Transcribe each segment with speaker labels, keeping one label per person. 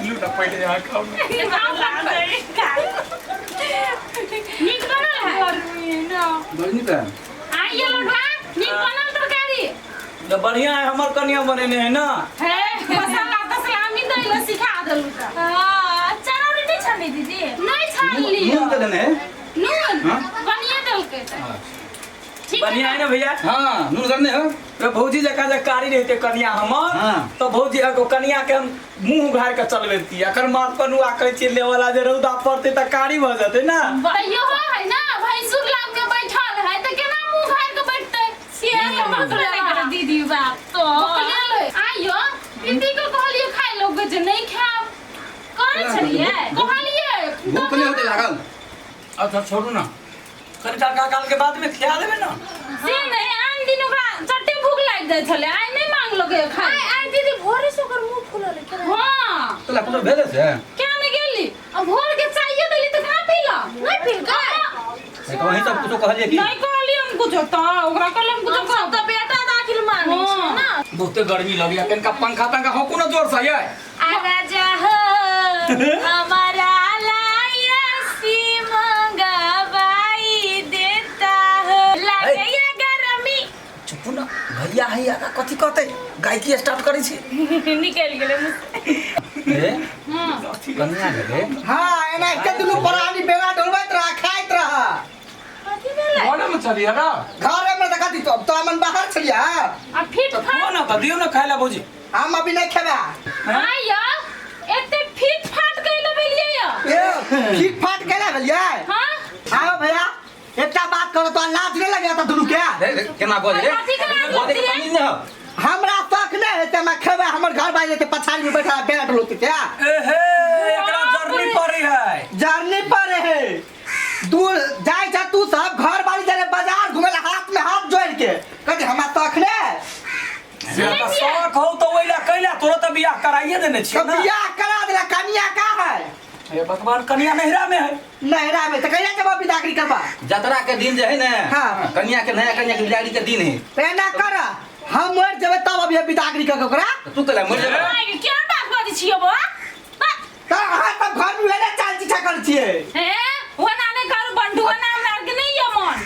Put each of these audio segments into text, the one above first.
Speaker 1: लू ना पहिले यहाँ खाओ ना।
Speaker 2: नीक बनल है।
Speaker 3: गर्मी ना।
Speaker 4: बड़ नीक है।
Speaker 2: आइए लडुआ, नीक बनल तरकारी।
Speaker 5: तो बढ़िया है, हमर कनिया बनेने है ना।
Speaker 2: हे मसाला तसला हम ही दैला सिखा देलू त।
Speaker 3: हाँ, चरौरी नहीं छानी दीदी।
Speaker 2: नहीं छानली।
Speaker 4: नून दे देने है।
Speaker 2: नून
Speaker 4: हाँ?
Speaker 2: बनिए देलकै त। ठीक
Speaker 5: बढ़िया है ना भैया?
Speaker 4: हाँ, नून करने हो।
Speaker 5: रे भौजी जकाँ जे कारी रहते कनिया हमर,
Speaker 4: हाँ।
Speaker 5: तो भौजी एगो कनिया के हम मुंह उघार के चलबेती। अखन माथ पर नुआ कहै छियै लेवला जे रौदा पड़तै तऽ कारी भऽ जेतै ना।
Speaker 2: तैयो है ना, भैंसुर लग के बैठल है त केना मुंह उघार के बैठतै?
Speaker 3: से तो बकले नहीं करे दीदी बाप तो।
Speaker 2: बकलेल है। आइयो दीदी को कहलिए खाइ लोग जे नहीं खाब।
Speaker 3: कहै छलियै?
Speaker 2: कहलिए।
Speaker 4: भूख नहीं होते लागल।
Speaker 5: अच्छा छोड़ू ना, कनिका काल के बाद में खिया देबै ना।
Speaker 2: से नहीं, आन दिन ओकरा चट्टे भूख लागि जाइ छलै, आइ नहि मांगलकै खाइ।
Speaker 3: आइ आइ दीदी भोरे से ओकर मुंह फुलल है केना?
Speaker 2: हाँ।
Speaker 4: तोला कुछो भेले से?
Speaker 2: क्या नहीं गेली? आ भोर के चाय देली त कहाँ पीला?
Speaker 3: नहीं पीलकै?
Speaker 4: तो वही सब कुछो कहलिए की?
Speaker 2: नहीं कहलिए हम कुछो त ओकरा कहलिए हम कुछो
Speaker 3: हम सब
Speaker 2: कह।
Speaker 3: तऽ बेटा दाखिल मानै छै
Speaker 2: हाँ।
Speaker 3: ना।
Speaker 5: बहुते गर्मी लगैया, कनिका पंखा तंखा हौकू ना जोर से यै।
Speaker 3: आ राजा हो हमारा लाया सी मंगवाई देता हो लगैया गर्मी।
Speaker 5: चुप ना भैया है आगा कथी कहतै, गायकी स्टार्ट करै छी।
Speaker 3: निकलि गेलै मुँह से।
Speaker 4: ए कनिया के
Speaker 6: हाँ, एना के दुनू प्राणी बेड़ा डोलबैत रह, खाइत रह।
Speaker 3: कथी भेलै?
Speaker 1: घरे में चलिए ना।
Speaker 6: घरे में देखा दी तो अब तो हमन बाहर छलिया।
Speaker 2: आ फिट
Speaker 5: तऽ
Speaker 2: फाट
Speaker 5: खुआ ना, तऽ दियौ ना खाय ला भौजी।
Speaker 6: हम अभी नहीं खेबा।
Speaker 2: आइयो एते फिट फाट कैले भेलियै य?
Speaker 6: ए फिट फाट केला भेलियै?
Speaker 2: हाँ।
Speaker 6: आओ भैया, एकटा बात करो तो लाज नहीं लगे त दुनू के?
Speaker 4: रे रे, केना बज रे?
Speaker 2: कथी के लाज
Speaker 4: बजै के
Speaker 2: लगतै?
Speaker 4: तमीज नहि हो।
Speaker 6: हमरा शौक नहीं है ते खेबे, हमर घर बाजे ते पछाड़ी में बैठा बेड़ा डोलते क्या?
Speaker 5: एहे एकरा जर्नी पड़ै है।
Speaker 6: जर्नी पर है दूर जाय जा तू सब घर वाली जरे बाजार घूमे ला हाथ में हाथ जोड़ के कहते हमरा शौक नहीं।
Speaker 5: से तऽ शौक हौ तऽ ओहि ला कैला तोरा तऽ बियाह कराइए देने छियै
Speaker 6: तो
Speaker 5: ना।
Speaker 6: बियाह करा देला, कनिया का है?
Speaker 5: हे भगवान, कनिया नैहरा में है।
Speaker 6: नैहरा में तो कहिया जब बिदागरी करबा?
Speaker 4: जतरा के दिन जे है ने,
Speaker 6: हाँ।
Speaker 4: कनिया के नया कनिया के बिदागरी के दिन है।
Speaker 6: तो एना कर, हम मर जेबै तब अभी बिदागरी कर ओकरा।
Speaker 4: तऽ तू कैला मरि जेबै?
Speaker 3: आइ गे, केहन बात बजै छियै बौआ? बा-
Speaker 6: तो अहाँ सब घर में वेले चाल चीछा कर छियै।
Speaker 2: हे ओना नहि करू बंटू, ओना हमरा आरके नहि यऽ मन।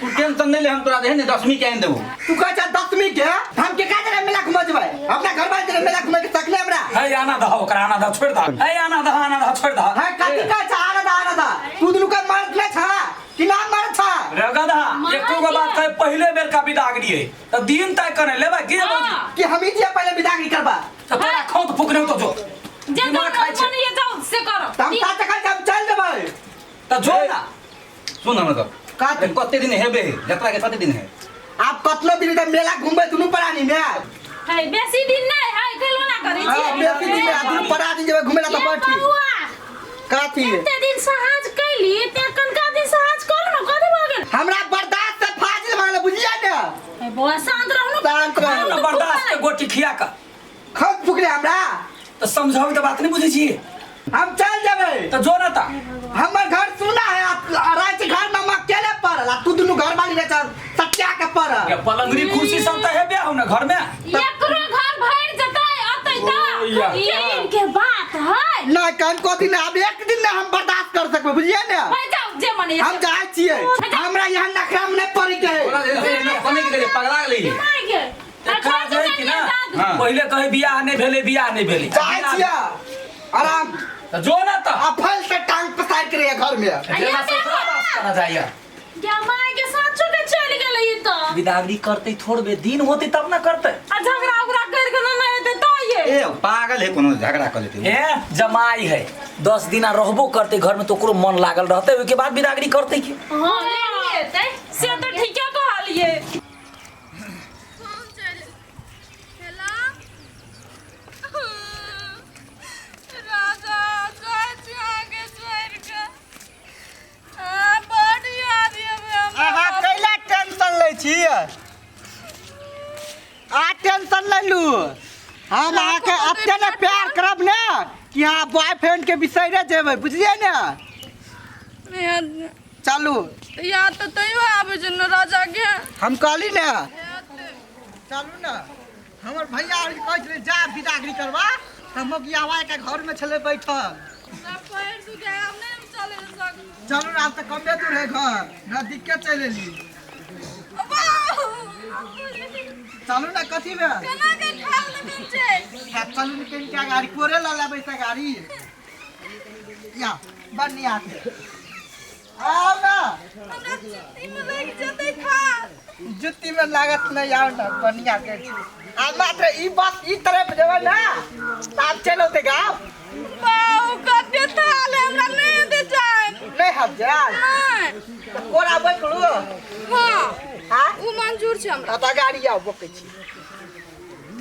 Speaker 4: तू टेंशन नहीं ले, हम तोरा दे ने 10वीं के आनि देबो।
Speaker 6: तू कहै छ 10वीं के, हम के का जगह मेला घुमा जेबै? अपना घर वाली जगह मेला घुमे के सकले हमरा।
Speaker 5: है आना दह ओकरा, आना दह छोड़ दह। है आना दह, आना दह छोड़ दह।
Speaker 6: है कथी कहै छ आना दह, आना दह? तू दुनू के मर्द नै छ कि ना मर्द छ?
Speaker 5: रे गधा, एको गो बात कहे, पहिले बेर का बिदागरी है त दिन तय करे लेबा के भौजी?
Speaker 2: हाँ।
Speaker 6: कि हम ही जे पहिले बिदागरी करबा?
Speaker 5: त तोरा खौत फुकने तो जो
Speaker 2: जे
Speaker 5: दिमाग खाइ छै।
Speaker 2: मन ये जाउ से करो।
Speaker 6: त हम सात चक्कर हम चल जेबै।
Speaker 5: त जो ना।
Speaker 4: सुन हमरा तो।
Speaker 6: का?
Speaker 4: कते दिन हेबे है जतरा के? कते दिन है?
Speaker 6: आप कतनो दिन तक मेला घूमबे दुनू प्राणी में।
Speaker 2: है बेसी दिन नहीं है, कैलो ना करै
Speaker 6: हां,
Speaker 2: छियै।
Speaker 6: बेसी दिन में दुनू प्राणी जेबै घूमे ला त
Speaker 3: ये
Speaker 6: बैठी।
Speaker 3: बौआ,
Speaker 6: काथी?
Speaker 3: एते दिन सहाज कैली ते कनका दिन सहाज करू न, कथी भऽ गेल?
Speaker 6: हमरा बर्दाश्त से फाजिल भऽ गेलै, बुझलियै ने?
Speaker 3: हे बौआ, शांत रहू न।
Speaker 6: शांत रहू।
Speaker 5: ना बर्दाश्त के गोटी खिया का
Speaker 6: खत फुकले हमरा।
Speaker 5: त समझाबी त बात नहीं बुझै छी।
Speaker 6: हम चल जेबै।
Speaker 5: त जो ना ता।
Speaker 6: हमर घर सुना है, राति घर में हम अकेले पड़ल आ तू दुनू घर वाली रे चल सटिया के पड़ल।
Speaker 5: ये पलंगरी कुर्सी सब त हेबे हो ना घर में।
Speaker 2: एकरो घर भरि जेतै अतै त।
Speaker 5: ओ या।
Speaker 3: ये दिन के बात है।
Speaker 6: ना कन को दिन अब एक दिन ना हम बर्दाश्त कर सकबै, बुझलियै ने?
Speaker 2: भाइ जाउ जे मन
Speaker 6: हम जाइ छियै, हमरा यहाँ नखरा में नहीं पड़े के है।
Speaker 4: तोरा जे है ने, कने के गेलै, पगला गेलै।
Speaker 3: माय गे।
Speaker 5: एकरा जे है कि ना,
Speaker 4: हाँ।
Speaker 5: पहिले कहे बियाह नहीं भेलै, बियाह नहीं भेलै।
Speaker 6: जाइ छियै आराम।
Speaker 5: त जो ना ता।
Speaker 6: आ फल से टांग पसार के रहिए घर में।
Speaker 5: जेना ससुरा वास करा जाइए।
Speaker 3: गे माय गे, साचो के चलि गेलै ई तऽ।
Speaker 5: बिदागरी करते थोड़बे दिन होते तब ना करते।
Speaker 2: आ झगड़ा उगड़ा कर के ना हेतै तऽ ये।
Speaker 4: ए पागल है, कोनो झगड़ा कर लेते।
Speaker 5: ए जमाई है, 10 दिना रहबो करते घर में तो ओकरो मन लागल रहते, ओहिके बाद बिदागरी करते की।
Speaker 3: हाँ, ले हेतै।
Speaker 2: से तऽ ठीके कहलियै।
Speaker 7: हेलो राजा, जाइ छी अहाँके छोड़ि कऽ, बड याद अबै हमरा।
Speaker 6: अहाँ कैला टेंशन लै छी? आ टेंशन ले लू, हम अहाँके एते ने प्यार करब ने कि अहाँ बॉयफ्रेंड के बिसैरे जेबै, बुझलियै ने? चलू।
Speaker 7: याद तऽ तैयो आबै छै ने राजा के।
Speaker 6: हम कहली ने चलू ने। हमर भैया आर कहै छलै जा बिदागरी करबा, तऽ त मोगियावा के घर में छले बैठल।
Speaker 7: हमरा पैर दुखाय हम नहीं चले सकलहुँ।
Speaker 6: चलू आब तऽ कमे दूर है घर, नजदीके चलि एली। चलू ना कथी भेल?
Speaker 7: केना के ठाल लगन छै?
Speaker 6: हाँ, चलू ने कनिका गाड़ी कोरे लऽ लेबै तऽ गाड़ी या बढ़िया से आउ ना।
Speaker 7: हमरा जुत्ती में लागि जेतै थाल।
Speaker 6: जुत्ती में लागत नहीं, आउ ना बढ़िया के छी। आ मात्र ई बस ई तरफ जेबै ना आब चलो ते गाँव।
Speaker 7: बाऊ कते थाल है, हमरा नहीं हेतै जाय।
Speaker 6: नहीं हब जाय?
Speaker 7: नहीं।
Speaker 6: तऽ कोरा बैठलू?
Speaker 7: हाँ।
Speaker 6: हाँ?
Speaker 7: उ मंजूर छै हमरा।
Speaker 6: तऽ गाड़ी आउ बोकै छी।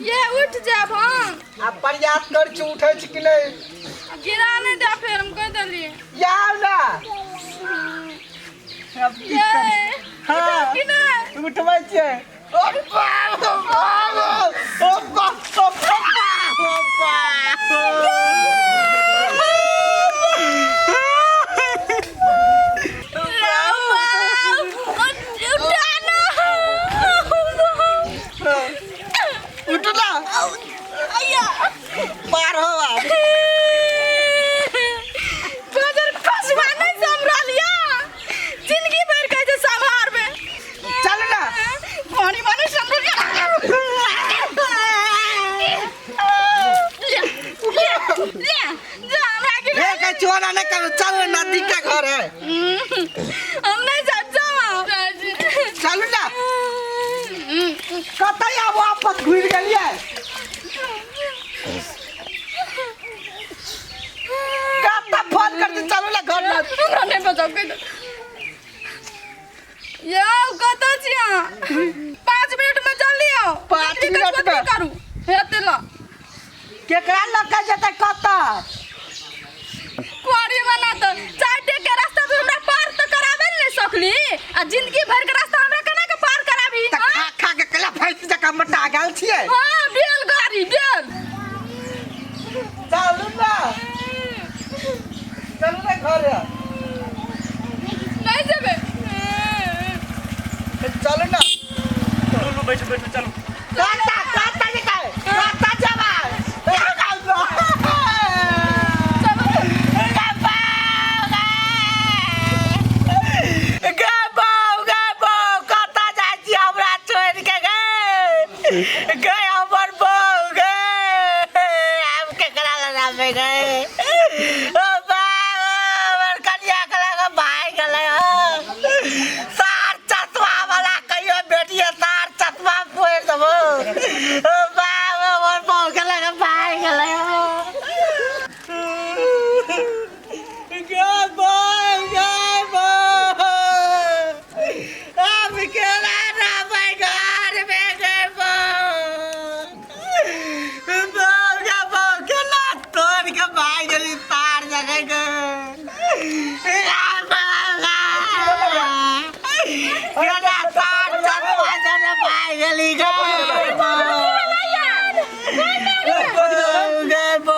Speaker 7: ये उठ जायब हम।
Speaker 6: आ प्रयास कर छी उठै छी कि नहीं?
Speaker 7: गिरा नहीं दे फेर हम कहि देलियै।
Speaker 6: आउ ना। अब की
Speaker 7: ये
Speaker 6: हाँ।
Speaker 7: कि नहीं?
Speaker 6: उठबै छियै। ओ बाप ओ बाप ओ बाप ओ बाप ओ बाप। उठू ना। पार हो आब।
Speaker 7: जिंदगी भर कहै छै सम्हारबै।
Speaker 6: चल ना।
Speaker 7: पानी माने सम्हारलिया। ले ले जा हमरा के
Speaker 6: हे के चोरा नहीं करो, चल नदी के घर है।
Speaker 7: हम नहीं जाब, जाओ।
Speaker 6: चलू ना। कतऽ आब वापस घुरि गेलियै? कतऽ फोन करते चलू ना घर ना।
Speaker 7: हमरा नहीं बचाओ कहि दे। यौ कतऽ छी अहाँ? 5 मिनट में जल्दी आउ।
Speaker 6: 5
Speaker 7: जल्दी
Speaker 6: मिनट
Speaker 7: कथी
Speaker 6: में?
Speaker 7: करू हेतै ल।
Speaker 6: केकरा लऽ के जेतै कतऽ?
Speaker 7: कुआरी बना तऽ 4 डेग के रास्ता भी हमरा पार तऽ कराबे नहीं सकली आ जिंदगी भर के रास्ता हमरा केना के पार कराबी?
Speaker 6: तऽ खा खा के कला भैंस जकाँ मोटा गेल छियै।
Speaker 7: हाँ बेल गाड़ी बेल।
Speaker 6: चलू ना। चलू ना घर।
Speaker 7: नहीं जेबै।
Speaker 6: चलू ना।
Speaker 5: चलू बैठू बैठू चलू।
Speaker 6: कतऽ कतऽ जेतै? कतऽ जेबै? गे बौ गे बौ कतऽ जाइ छी हमरा छोड़ि के गे? गे हमर बौ गे आब केकरा लगाबै गे? ओ बा हमर कनिया के लऽ कऽ भागि गेलै हौ। सार चश्मा वाला कहियो बेटिये सार चश्मा फोड़ि देबौ। ओ बा हमर बौ के लऽ कऽ भागि गेलै हौ। गे बौ गे बौ आब केना रहबै घरमे गे बौ? बौ गे बौ केना तोड़ि के भागि गेली तार जगह गे? केना तार चश्मा जने भागि गेली गे बौ? गे बौ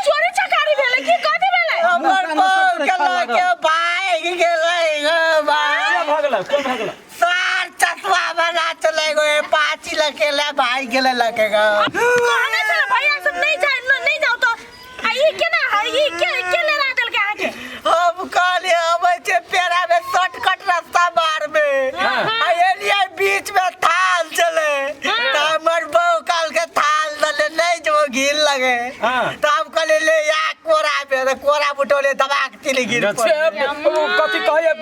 Speaker 2: चोरी चकारी भेलै की कथी भेलै?
Speaker 6: हमर बौ के लऽ के भागि गेलै गे बा।
Speaker 5: भऽ गेलै? कोन भऽ गेलै?
Speaker 6: सार चश्मा वाला चले गए पाची लकेले भागि गेलै लके ग।
Speaker 2: कहने छलै भैया सब नहीं जाए नहीं जाओ तो आ ई केना है? ई के के लेरा देलकै अहाँके?
Speaker 6: हम कहलियै अबै छै पेड़ा में शॉर्टकट रास्ता मारबे आ एलियै बीच में थाल चले तऽ हमर बहू कहलकै थाल दले नहीं जो घिन लगे।
Speaker 5: हाँ।
Speaker 6: तऽ हम कहलियै ले या कोरा में तऽ कोरा बुटौले दबाक तिल गिर
Speaker 5: छै कथी कहैए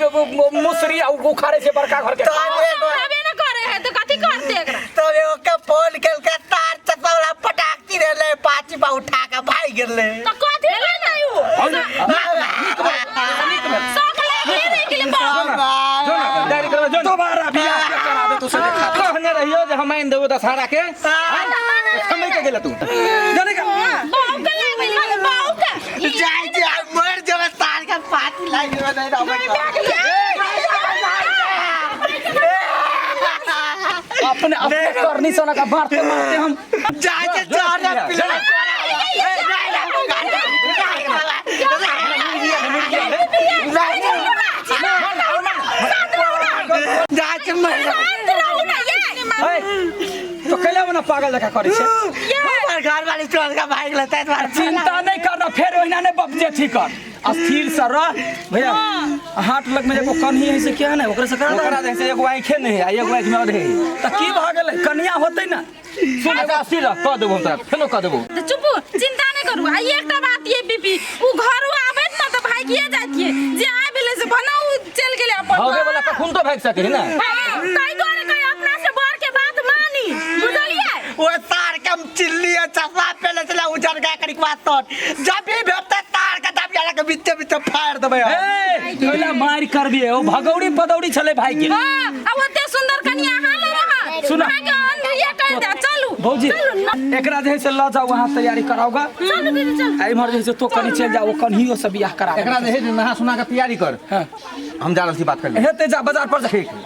Speaker 5: मुसरी आ उखाड़े छै बड़का घर के।
Speaker 6: तब एगो
Speaker 2: रहबे न करे है तो कथी करते एकरा?
Speaker 6: तब एगो के फोन केलकै तार चश्मा वाला पटाक तिरेले पाची पा उठा के भागि गेलै।
Speaker 2: तो कथी भेलै उ? शौक लागि नहि गेलै बा।
Speaker 4: जो ना डायरी करबा जो ना।
Speaker 5: दोबारा बियाह के करा दे तू से देखा।
Speaker 4: कहने रहियो जे हम आनि देबो दशहरा के समय के गेल तू जाने का
Speaker 2: बाऊ के लागल माने बाऊ के।
Speaker 6: जाइ छी आब मरि जेबै तार के पाची लागि जेबै नहीं रहबै।
Speaker 5: अपने अपने करनी सोना का मारते मारते हम
Speaker 6: जाइ छी चढ़ पिला। जाइ छी मरि
Speaker 2: शांत रहू ना ये।
Speaker 5: तो कैला मना पागल जकाँ करै छै?
Speaker 6: हमर घर वाली छोड़ के भाग लेते दुआरे
Speaker 5: चिंता नहीं करना, फेर ओहिना नहीं बप जे ठीक कर, स्थिर से रह भैया। हाथ लग में एगो कन्ही है से क्या है ना, ओकरे से करा
Speaker 4: ओकरा
Speaker 5: दे।
Speaker 4: जैसे एगो आँखे नहीं है आ एगो आँख में अधे है।
Speaker 5: त की भऽ गेलै, कन्या होतै ना।
Speaker 4: सुन, अच्छा स्थिर रह, कह देबो हम तोरा, फेनो कह देबो।
Speaker 3: तऽ चुपू, चिंता नहीं करू। आ एकटा बात ये बीपी उ घरो आबैत ना तऽ भागिए जातिए, जे आबि गेलै से भने उ चलि गेलै अपन।
Speaker 4: भागे वाला कखन तो भागि सके है ना।
Speaker 2: हाँ, ताहि दुआरे कहे अपना से बड़ के बात मानी, बुझलियै?
Speaker 6: ओ तार के हम चिल्ली है, चश्मा पहले चला उजर गया करी बात तो जब भी भेटते तार के तब यार के बीचे बीचे फाड़ देबै हम।
Speaker 5: ए कोइला मारि करबिए, ओ भगौड़ी पदौड़ी छलै भाई के।
Speaker 3: हाँ, आ ओते सुंदर कनिया अहाँ लग रहत।
Speaker 5: सुना।
Speaker 3: अहाँके अंधरिया कहि दे, चलू।
Speaker 5: भौजी
Speaker 3: चलू ना।
Speaker 5: एकरा जे है से लऽ जाउ, वहाँ तैयारी कराओगा।
Speaker 3: चलू दीदी चलू।
Speaker 5: आ इम्हर जे है से तो कनी चलि जाओ, कन्हियो से बियाह करा।
Speaker 4: एकरा जे है से नहा सुना के तैयारी कर।
Speaker 5: हाँ।
Speaker 4: हम जा रहल छी बात कर
Speaker 5: हेतै, जा बाजार पर जा।
Speaker 4: ठीक।